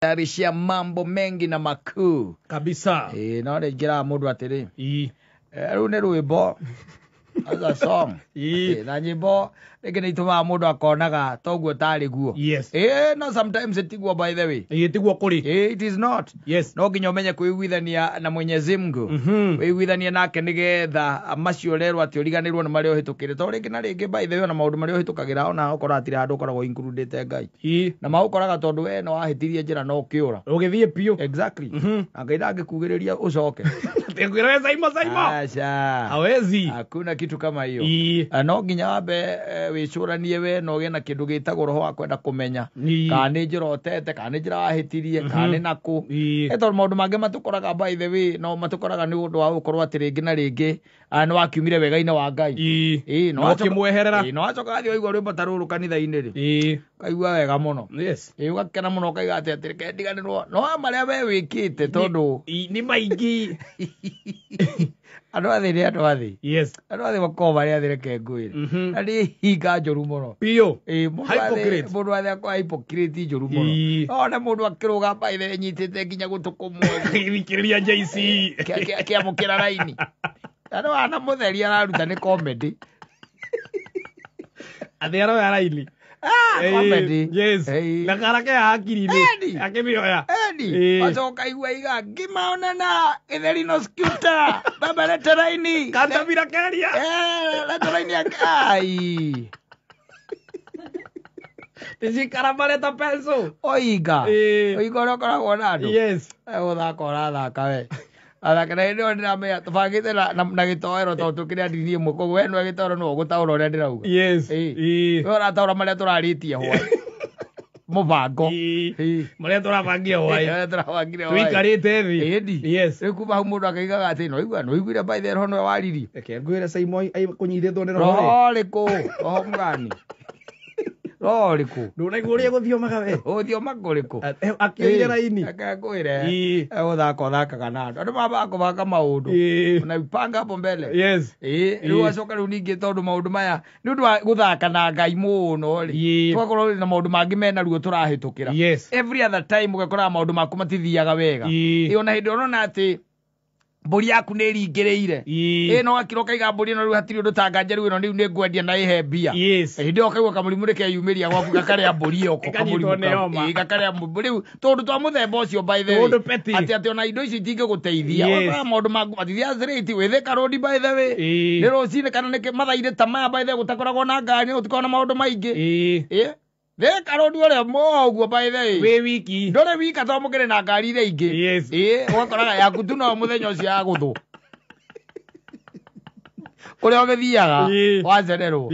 Tayarishia mambo mengi na makuu. Kabisa. No rĩingĩraga mũndũ atĩrĩ, Ii. rĩu nĩ rwĩmbo. That's a song. Ii. Na nyĩmbo rĩngĩ nĩ itũmaga mũndũ akonaga toguo tarĩ guo. Yes. No sometimes itiguo, by the way. Ii, tiguo kũrĩ. It is not. No nginya ũmenye kwĩiguithania na Mwenyezi Mungu, wĩiguithanie nake nĩgetha macio ũrerwo atĩ ũriganĩrwo nĩ marĩa ũhĩtũkĩre, tondũ rĩngĩ na rĩngĩ, by the way, ona maũndũ marĩa ũhĩtũkagĩra, ona okorwo hatirĩ handũ ũkoragwo includĩte Ngai na maũkoraga tondũ we no wahĩtirie njĩra na ũkĩũra. Ũgĩthiĩ biũ. Exactly. Na Ngai ndangĩkugĩrĩria ũcoke. Ngwĩra we Saimo, Saimo. Aca. Hawezi. Hakuna kitu kama hiyo. Ii. No nginya wambe wĩcũranie we na ũgĩe na kĩndũ gĩtagwo roho wa kwenda kũmenya kana nĩ njĩra ũtete, kana nĩ njĩra wahĩtirie, kana nĩ nakũ. Tondũ maũndũ mangĩ matũkoraga, by the way, no matũkoraga nĩ ũndũ wa gũkorwo atĩ rĩngĩ na rĩngĩ nĩ wakiumire wega-inĩ wa Ngai. Na ũkĩmweherera. Na wacoka wathiĩ waigua rwĩmbo ta rũrũ kanitha-inĩ rĩ, ũkaigua wega mũno. Ũgakena mũno, ũkaiga atĩ reke ndiganĩrwo no wa marĩa we wĩkĩte, tondũ Ii, nĩ maingĩ. Andũ athĩ nĩ andũ athĩ. Andũ athĩ makoragwo marĩ athĩ, reke ngwĩre. Na nĩ hinga njũru mũno. Biũ. Mũndũ athĩ. Hypocrite. Mũndũ athĩ akoragwo hypocrite njũru mũno. One mũndũ akĩrũga mbaithe enyitĩte nginya gũtũ kũmwe. Thikĩrĩria JC. Akĩamũkĩra raini. Andũ wana mũtheri araruta nĩ comedy. Athĩ aroya raini. Comedy. Yes. Na karake hakiri-inĩ. Eni. Akĩmĩoya. Eni. Wacoka igua iga ngima onana gĩtheri no scooter. Baba, leta raini. Katabira keria. Leta raini ai. Ticikara mareta pencil. Oiga. Oiga ũrĩa ũkoragwo na andũ. Gũthaka ũrathaka we. Athaka na hĩndĩ ĩyo ndĩramenya tũbangĩte na gĩtoero, tondũ tũkĩrĩ andini ĩmwe, koguo we nĩwe gĩtoero, nĩwe ũgũtaũra ũrĩa ndĩrauga. We ũrataũra marĩa tũrarĩtie hwaĩ. Mũbango. Marĩa tũrabangia hwaĩ. Marĩa tũrabangire hwaĩ. Tũikarĩte thĩ. Ĩni. Yes. Rĩu kuma hau mũndũ akaigaga atĩ no igua no iguire by the roho nĩwe waririe. Reke ngwĩre Saimo kũnyitĩtwo nĩ roho. Roho ũrĩkũ? Roho mũgani? Roho ũrĩkũ? Ndũnaigua ũrĩa gũthiomaga we. Ũthioma kũrĩkũ? Akĩoire raini. Reke ngwĩre. Gũthaka ũthakaga na andũ. Andũ mambaga kũbanga maũndũ. Unaipanga hapo mbele. Rĩu acoka rĩu ningĩ, tondũ maũndũ maya nĩ ũndũ wa gũthaka na Ngai mũno rĩ, tũgakorwo na maũndũ mangĩ mena ruo tũrahĩtũkĩra. Every other time ũgakoraga maũndũ maku matithiaga wega. Ona hĩndĩ ũrona atĩ mbũri yaku nĩ ĩringĩrĩire, no gakira ũkaiga mbũri ĩno rĩu hatirĩ ũndũ tanganja, rĩu ĩno rĩu nĩ ngwendia na ĩhe mbia. Hĩndĩ ĩyo ũkaigua kamũrimũ nĩ keyumĩria gwaku gakarĩa mbũri ĩyo ko. Ĩkanyitwo Kamũrimũ nĩ kau. homa. Gakarĩa mbũri rĩu tũndũ twa mũthemba ũcio, by the way. Tũũndũ petty. Atĩ ona indo icio itingĩgũteithia. Ũgakoraga maũndũ maku matithiaga straight wĩ Thika Road, by the way. Nĩ rũcinĩ kana nĩ mathaa-inĩ ta maya, by the way, gũtakoragwo na ngari, gũtikoragwo na maũndũ maingĩ. Thika Road ũrĩa ũguo, by the way. Wĩ wiki. Ndũrĩ wika tondũ mũkĩrĩ na ngari iria ingĩ. Ũgakoraga yaku tu no mũthenya ũcio yagũthwo kũrĩa ũgĩthiaga wacererwo.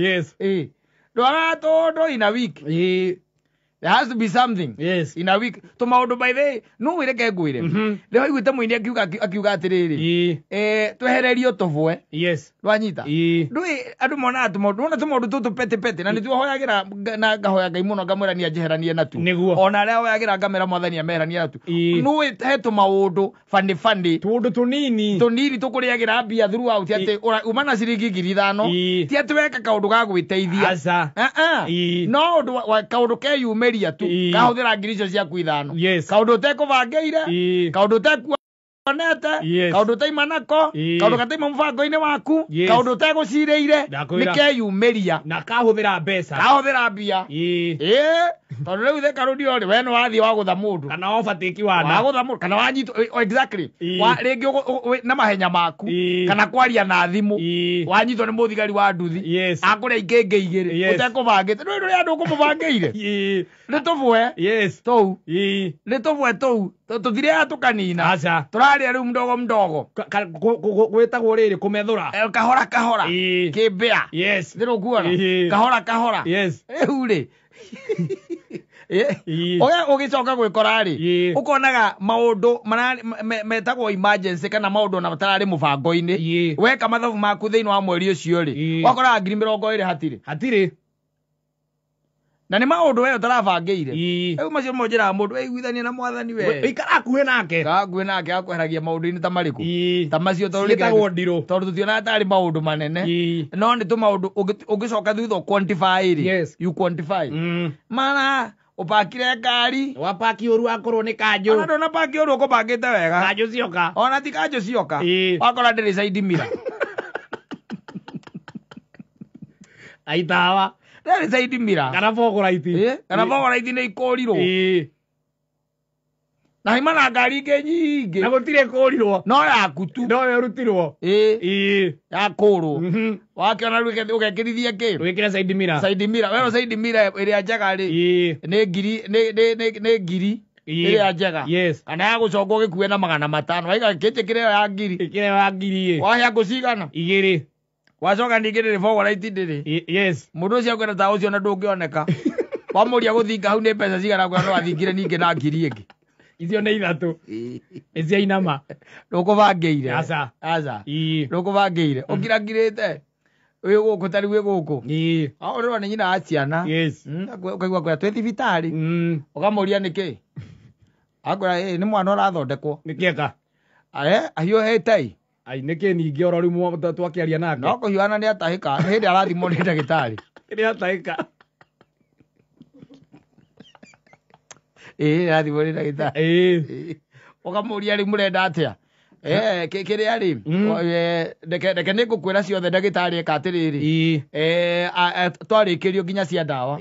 Ndwagaga tũndũ in a week. There has to be something in a week, tũmaũndũ, by the way, no wĩreke ngwĩre. Rĩo aiguĩte mũini akiuga atĩrĩrĩ, twehererio tũbwe. Ndwanyita? Ndũĩ andũ monaga tũmaũndũ, wona tũmaũndũ tũtũ petty petty, na nĩtuo hoyagĩra na ngahoya Ngai mũno ngamwĩra nĩ anjeheranie natuo. Ona arĩa hoyagĩra ngamera Mwathani ameheranie natuo. Nũĩ he tũmaũndũ funny funny. Tũũndũ tũnini. Tũnini tũkũrĩagĩra mbia throughout, atĩ uma na ciringi 5,000. Ti atĩ weka kaũndũ ga gwĩteithia. Aca. Ah, ah. No ũndũ wa kaũndũ keyumĩria tu kahũthĩra ngiri icio ciaku 5. Kaũndũ ũtekũbangĩire, kaũndũ ũtekuonete, kaũndũ ũtaima nako, kaũndũ gataima mũbango-inĩ waku, kaũndũ ũtegũcirĩire, Ndakwĩra. nĩ keyumĩria. Na kahũthĩra mbeca. Kahũthĩra mbia. Tondũ rĩu Thika Road rĩ, we nĩ wathiĩ wagũtha mũndũ. Kana overtake wana. Wagũtha mũndũ kana wanyitwo, exactly. Wa rĩngĩ na mahenya maku kana kwaria na thimũ, wanyitwo nĩ mũthigari wa nduthi. Akũrĩa ikĩngĩ 2. Ũtekũbangĩte. Ndũĩ rũrĩa andũ ũkũmũbangĩire. Nĩ tũbwe. Tũu. Nĩ tũbwe tũu. Tũtirĩaga tũkanina. Aca. Tũrarĩa rĩu mdogo mdogo. Gwĩtagwo rĩrĩ kũmethũra. Kahora kahora. Kĩmbĩa. Ndĩrũkuona. Kahora kahora. Rĩu rĩ, ũgĩcoka gwĩkora rĩ, ũkonaga maũndũ metagwo emergency kana maũndũ ona matararĩ mũbango-inĩ. Weka mathabu maku thĩinĩ wa mweri ũcio rĩ, wakoraga 20,000 hatirĩ. Hatirĩ. Na nĩ maũndũ we ũtarabangĩire. Rĩu macio mo njĩraga mũndũ eiguithanie na Mwathani we. Ikara hakuhĩ nake. Hakuhĩ nake akweheragia maũndũ-inĩ ta marĩkũ? Ta macio, tondũ Ciĩtagwo ndirũ. tondũ tũtionaga tarĩ maũndũ manene. No nĩ tũmaũndũ ũngĩcoka thutha quantify rĩ. You quantify. Mana Ũpakire ngari. Wapaki ũru akorwo nĩ kanjũ. Ona ndũnapaki ũru ũkũbangĩte wega. Kanjũ cioka. Ona ti kanjũ cioka. Wakora ndĩrĩ side mirror. Aitawa. Ndĩrĩ side mirror. Kana fog light. Kana fog light nĩ ikũrirwo. Na haima na ngari ingĩ nyingĩ. Na gũtirĩ kũrirwo. No yaku tu. No ĩrutirwo. Yakũrwo. Wakĩona rĩu ũgekĩrithia kĩ? Wĩkĩre side mirror. Side mirror. Wero side mirror ĩrĩa njega rĩ. Nĩ ngiri nĩ ngiri. Ĩrĩa njega. Yes. Kana ya gũcongwo gĩkue na 500. Waiga kĩnjĩkĩre ĩyo ya ngiri. Ĩkĩre ya ngiri. Wahĩa ngũ cigana? 2. Wacoka ningĩ ndĩrĩ fog light ndĩrĩ. Yes. Mũndũ ũcio akwĩra ta ũcio na ndũngĩoneka. Wamũria gũthinga hau nĩ mbeca cigana akwĩra no athingire ningĩ na ngiri ĩngĩ. Icio nĩ 3. Nĩ cia inama. Ndũkũbangĩire. Aca. Aca. Ndũkũbangĩire. Ũkirangirĩte. Wĩ gũkũ tarĩ wĩ gũkũ. Ũrĩrwo nĩ nyina wa ciana. Yes. Ũkaigua kwĩra twĩ thibitarĩ. Ũkamũria nĩkĩ? Akwĩra nĩ mwana ũrathondekwo. Nĩkĩeka? Ahiũhĩte. Ai nĩkĩ ningĩ oro rĩu twakĩaria nake. No kũhiũhana nĩ atahĩka. Nĩ hĩndĩ arathimwo nĩ ndagĩtarĩ. Nĩ atahĩka. Arathimwo nĩ ndagĩtarĩ. Ũkamũria rĩu mũrenda atĩa? Kĩrĩa rĩ, reke nĩ ngũkwĩra ciothe ndagĩtarĩ eka atĩrĩrĩ. Twarĩkĩrio nginya cia ndawa.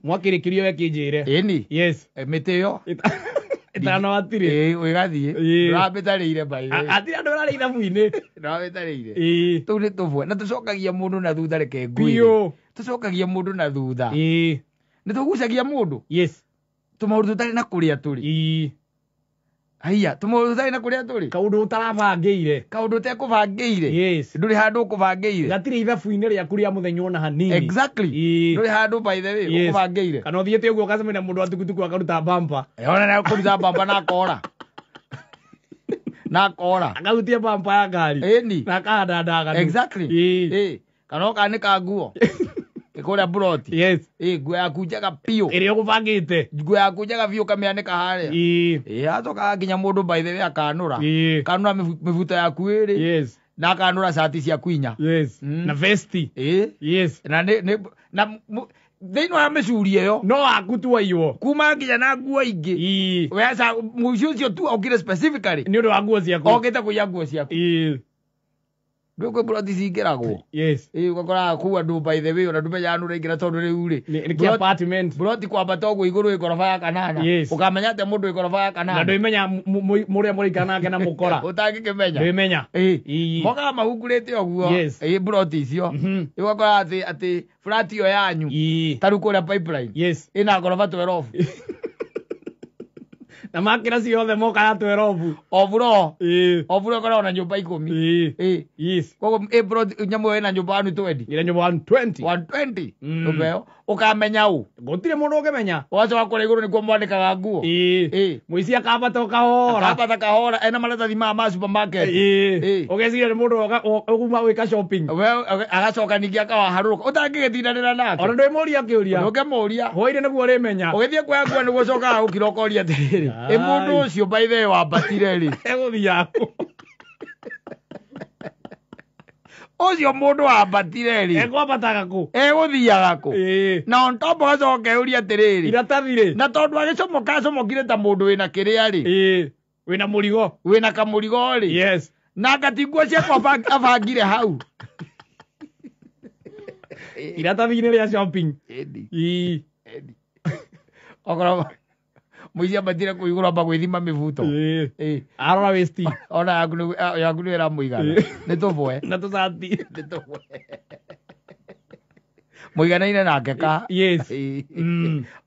Mwakĩrĩkĩrio we kĩnjĩre. Ĩni. Yes. Mĩtĩ ĩyo. Ĩtano hatirĩ. Ũgathiĩ. Ndũramĩtarĩire by the way. Hatirĩ andũ mararĩ ithabu-inĩ. Ndũramĩtarĩire. Tũu nĩ tũbwe. Na tũcokagia mũndũ na thutha reke ngwĩre. Biũ. Tũcokagia mũndũ na thutha. Nĩ tũgucagia mũndũ. Yes. Tũmaũndũ tũtarĩ na kũrĩa tũrĩ. Haiya, tũmaũndũ tũtarĩ na kũrĩa tũrĩ. Kaũndũ ũtarabangĩire. Kaũndũ ũtekũbangĩire. Yes. Ndũrĩ handũ ũkũbangĩire. Gatirĩ ithabu-inĩ rĩaku rĩa mũthenya ona hanini. Exactly. Ndũrĩ handũ by the way ũkũbangĩire. Kana ũthiĩte ũguo ũgacemania na mũndũ wa tukutuku akaruta bampa. Ona na kũruta bampa na akora. Na akora. Akahutia bampa ya ngari. Ĩni. Na akahanda ndaganu. Exactly. Kana okanĩka nguo. Kũrĩa buroti. Yes. Nguo yaku njega biũ. Ĩrĩa ũgũbangĩte. Nguo yaku njega biũ ũkamĩanĩka harĩa. Acoka nginya mũndũ by the way akanũra. Kanũra mĩbuto yaku ĩrĩ. Yes. Na akanũra cati ciaku 4. Yes. Na vesti. Yes. Na nĩ na thĩinĩ wa mĩcuri ĩyo. No waku tu waiywo. Kuma nginya na nguo ingĩ. We aca mũici ũcio tu okire specifically. Nĩ ũndũ wa nguo ciaku. Okĩte kũiya nguo ciaku. Ndũĩ kwĩ buroti cingĩragwo. Yes. Ũgakoraga kũu andũ by the way ona ndũmenyaga nũ ũraingĩra tondũ rĩu rĩ. Nĩ apartment. Buroti kwambata ũguo igũrũ ĩ ngoroba ya kanana. Yes. Ũkamenya atĩa mũndũ ĩ ngoroba ya kanana. Na ndũimenya mũrĩa mũraikara nake na mũkora. Ũtangĩkĩmenya. Ndũimenya. Mokaga mahungurĩte ũguo. Yes. Buroti icio. Ũgakora atĩ burati ĩyo yanyu. Ta rĩu kũrĩa pipeline. Yes. Ĩna ngoroba 12. Na makĩra ciothe moka ya 12. O buro ĩkoragwo na nyũmba 10. Yes. Koguo ĩ buroti nyamũ ĩyo ĩna nyũmba 120. Ĩna nyũmba 120. 120. Nyũmba ĩyo ũkamenya ũ. Gũtirĩ mũndũ ũngĩmenya. Ũgacoka kũrĩa igũrũ nĩkuo mwanĩkaga nguo. Mũici akambata o kahora. Akambata kahora ena maratathi maya ma supermarket. Ũgeciria nĩ mũndũ ũguma gwĩka shopping. Agacoka ningĩ akawaharũrũka. Ũtangĩgĩtindanĩra nake. Ona ndwĩmũria kĩũria. Ndũngĩmũria. Hwaĩ-inĩ nĩguo ũrĩmenya. Ũgĩthiĩ kuoya nguo nĩguo ũcokaga gũkira ũkoria atĩrĩrĩ. Ĩ mũndũ ũcio by the way wambatire rĩ. Egũthiaga kũ? Ũcio mũndũ wambatire rĩ. Ekwambataga kũ? Egũthiaga kũ? Na on top ũgacoka ũkeyũria atĩrĩrĩ. Iratathi rĩ. Na tondũ agĩcomoka acomokire ta mũndũ wĩna kĩrĩa rĩ. Wĩna mũrigo. Wĩna kamũrigo rĩ. Yes. Na anga nguo ciakwa abangire hau. Iratathi-inĩ rĩa shopping. Okorwo mũici ambatire kũu igũrũ amba gwĩthima mĩbuto. Arora waist. Ona yaku nĩ ĩramũigana. Nĩ tũbwe. Na tũcati. Nĩ tũbwe. Mũiganaine nake ka. Yes.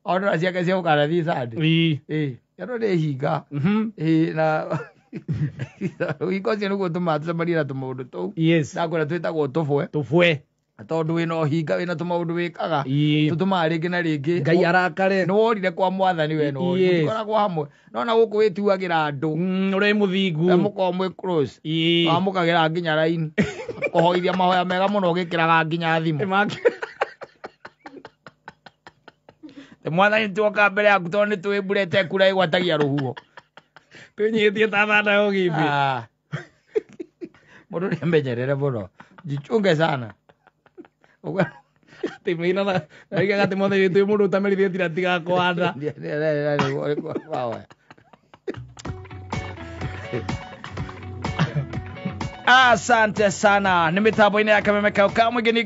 Ona ciake cia gũkanathiĩ Sunday. Ĩno nĩ hinga. Na hinga ũcio nĩguo ũtũmaga tũcemanie na tũmaũndũ tũu. Yes. Ndakwĩra twĩtagwo tũbwe. Tũbwe. Tondũ wĩna ũhinga wĩna tũmaũndũ wĩkaga tũtũmaga rĩngĩ na rĩngĩ Ngai arakare. Nĩ worire kwa mwathani we no ũkoragwo hamwe no na gũkũ wĩtuagĩra andũ ũrĩ mũthingu mũkorwo mwĩ close wamũkagĩra nginya raini kũhoithia mahoya mega mũno ũgĩkĩraga nginya thimũ. Mwathani tuoka mbere yaku tondũ nĩ tũĩ mbura ĩtekura ĩgwatagia rũhuho. Twĩnyihĩtie ta thanda ya ũgimbi. Mũndũ nĩ amenyerere mũno. Jichunge sana. Atä mainaga maigaga atä mothe wä må ndå ũtamerithä tira tigakwana. Asante sana nä mä tambo-inä ya kameme kau ka må ingä.